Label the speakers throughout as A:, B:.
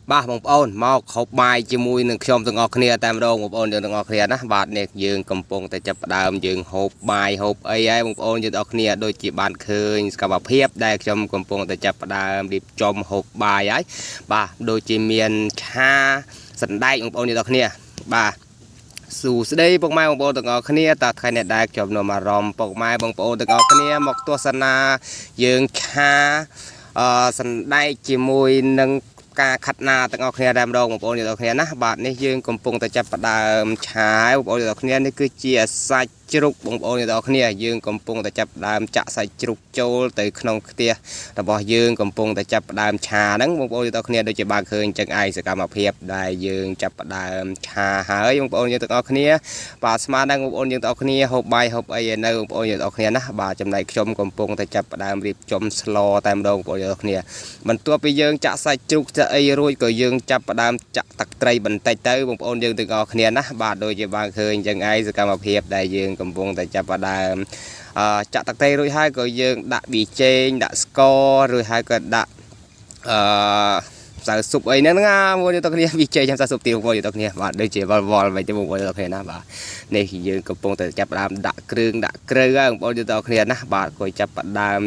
A: បាទបងប្អូនមកហូបបាយជាមួយនឹងខ្ញុំទាំងអស់គ្នាតែម្ដងបងប្អូនយើងទាំងអស់គ្នាណាបាទនេះយើងកំពុងតែចាប់ផ្ដើមយើងហូបបាយហូបអីហើយបងប្អូនយើងទាំងអស់គ្នាដូចជាបានឃើញសកម្មភាពដែលខ្ញុំកំពុងតែចាប់ផ្ដើមរៀបចំហូបបាយហើយបាទដូចជាមានឆាសណ្ដែកបងប្អូនយើងទាំងអស់គ្នាបាទសួស្តីពុកម៉ែបងប្អូនទាំងអស់គ្នាតើថ្ងៃនេះដែរខ្ញុំនាំអារម្មណ៍ពុកម៉ែបងប្អូនទាំងអស់គ្នាមកទស្សនាយើងឆាអឺសណ្ដែកជាមួយនឹង ការខាត់ណាទាំងអស់គ្នាតែម្ដងបងប្អូនទាំងអស់គ្នាណាបាទនេះយើងកំពុងតែចាប់ផ្ដើមឆាយបងប្អូនទាំងអស់គ្នានេះគឺជាសាច់ជ្រូកបងប្អូនទាំងអស់គ្នាយើងកំពុងតែចាប់ផ្ដើមចាក់សាច់ជ្រូកចូលទៅក្នុងខ្ទះរបស់យើងកំពុងតែចាប់ផ្ដើមឆាហ្នឹងបងប្អូនទាំងអស់គ្នាដូចជាបានឃើញចឹងឯងសកម្មភាពដែលយើងចាប់ផ្ដើមឆាហើយបងប្អូនយើងទាំងអស់គ្នាបាទស្មាននឹងបងប្អូនយើងទាំងអស់គ្នាហូបបាយហូបអីឯនៅបងប្អូនយើងទាំងអស់គ្នាណាបាទចំណែកខ្ញុំកំពុងតែចាប់ផ្ដើមរៀបចំស្លតែម្ដងបងប្អូនយើងទាំងអស់គ្នា បន្ទាប់ពីយើងចាក់សាច់ជ្រូកចាក់អីរួចក៏យើងចាប់ផ្ដើមចាក់ទឹកត្រីបន្តិចទៅបងប្អូនយើងទាំងអស់គ្នាណាបាទដូចជាបានឃើញចឹងឯងសកម្មភាពដែលយើងកំពុងតែចាប់ផ្ដើមអឺចាក់ទឹកត្រីរួចហើយក៏យើងដាក់ប៊ីចេងដាក់ស្កររួចហើយក៏ដាក់អឺម្សៅស៊ុបអីហ្នឹងណាបងប្អូនទាំងគ្នាប៊ីចេងម្សៅស៊ុបទៀតបងប្អូនទាំងគ្នាបាទដូចជាវល់វល់វិញទេបងប្អូនទាំងគ្នាណាបាទនេះយើងកំពុងតែចាប់ផ្ដើមដាក់គ្រឿងដាក់គ្រឿងហើយបងប្អូនទាំងគ្នាណាបាទក៏ចាប់ផ្ដើម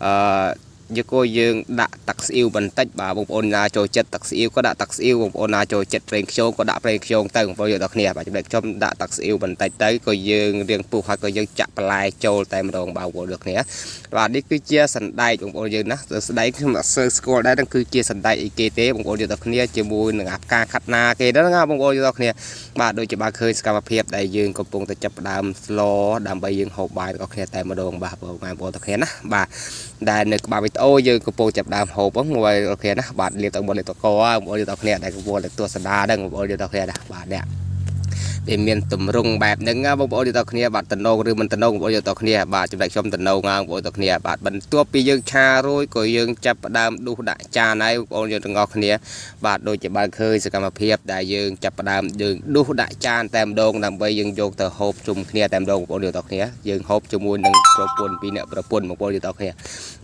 A: អឺ យកក៏យើងដាក់ទឹកស្អ៊ីវបន្តិចបាទបងប្អូនណាចូលចិត្តទឹកស្អ៊ីវក៏ដាក់ទឹកស្អ៊ីវបងប្អូនណាចូលចិត្តប្រេងខ្យងក៏ដាក់ប្រេងខ្យងទៅបងប្អូនយកដល់គ្នាបាទចំណែកខ្ញុំដាក់ទឹកស្អ៊ីវបន្តិចទៅក៏យើងរៀងពុះហើយក៏យើងចាក់បន្លែចូលតែម្ដងបាទបងប្អូនយកគ្នាបាទនេះគឺជាសណ្ដែកបងប្អូនយើងណាសណ្ដែកខ្ញុំអត់សូវស្គាល់ដែរហ្នឹងគឺជាសណ្ដែកអីគេទេបងប្អូនយកដល់គ្នាជាមួយនឹងអាផ្កាខាត់ណាគេហ្នឹងណាបងប្អូនយកដល់គ្នាបាទដូចជាបានឃើញសកម្មភាពដែលយើងកំពុងតែចាប់ផ្ដើមស្លដើម្បីយើងហូបបាយរបស់គ្នាតែម្ដងបាទបងប្អូនទាំងគ្នាណាបាទ ដែលនៅក្បាលវីដេអូយើងកំពុងចាប់ដើមហូបហ្នឹងមួយអូខេណាបាទលាបទៅមុនលាបទៅកបងប្អូនយើងទាំងគ្នាដែលកំពុងតែទស្សនាហ្នឹងបងប្អូនយើងទាំងគ្នាណាបាទនេះវាមានទម្រង់បែបហ្នឹងបងប្អូនយើងទាំងគ្នាបាទតំណងឬមិនតំណងបងប្អូនយើងទាំងគ្នាបាទចំណែកខ្ញុំតំណងបងប្អូនទាំងគ្នាបាទបន្ទាប់ពីយើងឆារួចក៏យើងចាប់ផ្ដើមដួសដាក់ចានហើយបងប្អូនយើងទាំងអស់គ្នាបាទដូចជាបានឃើញសកម្មភាពដែលយើងចាប់ផ្ដើមយើងដួសដាក់ចានតែម្ដងដើម្បីយើងយកទៅហូបជុំគ្នាតែម្ដងបងប្អូនយើងទាំងគ្នាយើងហូបជាមួយនឹងប្រពន្ធពីរនាក់ប្រពន្ធបងប្អូនយើងទាំងគ្នា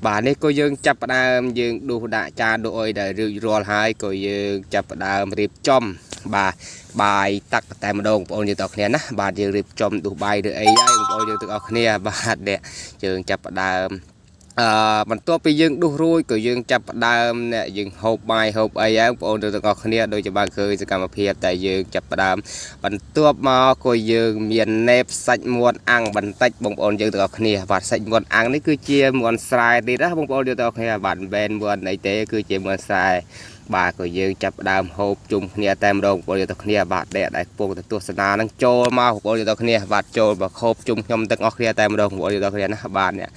A: បាទនេះក៏យើងចាប់ផ្ដើមយើងដួសដាក់ចានដួសអុយដែលរួចរាល់ហើយក៏យើងចាប់ផ្ដើមរៀបចំបាទបាយទឹកតែម្ដងបងប្អូនយើងទាំងអស់គ្នាណាបាទយើងរៀបចំដួសបាយឬអីហើយបងប្អូនយើងទាំងអស់គ្នាបាទនេះយើងចាប់ផ្ដើមអឺបន្ទាប់ពីយើងដួសរួចក៏យើងចាប់ផ្ដើមអ្នកយើងហូបបាយហូបអីហើយបងប្អូនទាំងអស់គ្នាដូចជាបានឃើញសកម្មភាពតែយើងចាប់ផ្ដើមបន្ទាប់មកក៏យើងមានណែបសាច់មាន់អាំងបន្តិចបងប្អូនយើងទាំងអស់គ្នាបាទសាច់មាន់អាំងនេះគឺជាមាន់ស្រែទៀតណាបងប្អូនយើងទាំងអស់គ្នាបាទមិនមែនមាន់អីទេគឺជាមាន់ស្រែបាទក៏យើងចាប់ផ្ដើមហូបជុំគ្នាតែម្ដងបងប្អូនយើងទាំងគ្នាបាទដែលដែលកំពុងតែទស្សនានឹងចូលមកបងប្អូនយើងទាំងគ្នាបាទចូលមកហូបជុំខ្ញុំទាំងអស់គ្នាតែម្ដងបងប្អូនយើងទាំងគ្នាណាបាទនេះ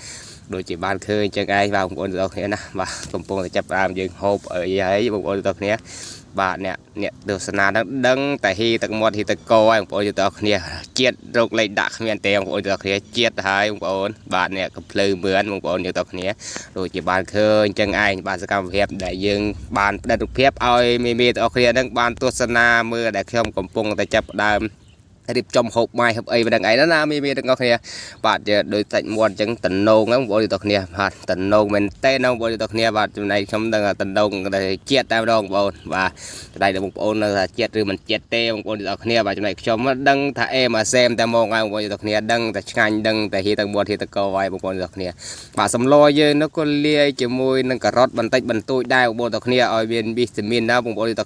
A: ដូចជាបានឃើញចឹងឯងបាទបងប្អូនទាំងអស់គ្នាណាបាទកំពុងតែចាប់ផ្ដើមយើងហូបអីហើយបងប្អូនទាំងអស់គ្នា បាទអ្នកអ្នកទស្សនាហ្នឹងដឹងតែហ៊ីទឹកមាត់ហ៊ីទឹកកហើយបងប្អូនទាំងអស់គ្នាជាតិរោគលេខដាក់គ្មានទេបងប្អូនទាំងអស់គ្នាជាតិហើយបងប្អូនបាទអ្នកកំភ្លឺមឿនបងប្អូនទាំងអស់គ្នាដូចជាបានឃើញចឹងឯងបាទសកម្មភាពដែលយើងបានផ្ដិតរូបភាពឲ្យមេមេទាំងអស់គ្នាហ្នឹងបានទស្សនាមើលដែលខ្ញុំកំពុងតែចាប់ផ្ដើមរៀបចំហូបបាយហូបអីមិនដឹងអីណាណាមីមីទាំងអស់គ្នាបាទដូចសាច់មាន់អញ្ចឹងតំណងហ្នឹងបងប្អូនទាំងអស់គ្នាបាទតំណងមែនតើបងប្អូនទាំងអស់គ្នាបាទចំណែកខ្ញុំដឹងតំណងតែជាតិតែម្ដងបងប្អូនបាទ ចំណែកបងប្អូននៅថាជាតិឬមិនជាតិទេបងប្អូនទាំងអស់គ្នាបាទចំណែកខ្ញុំដឹងថាអេមកសេមតែមកហើយបងប្អូនទាំងអស់គ្នាដឹងតែឆ្ងាញ់ដឹងតែហៀទាំងមាត់ហៀទាំងកហើយបងប្អូនទាំងអស់គ្នាបាទសម្លយើងនោះក៏លាយជាមួយនឹងការ៉ុតបន្តិចបន្តួចដែរបងប្អូនទាំងអស់គ្នាឲ្យមានវីតាមីនណាបងប្អូនទាំង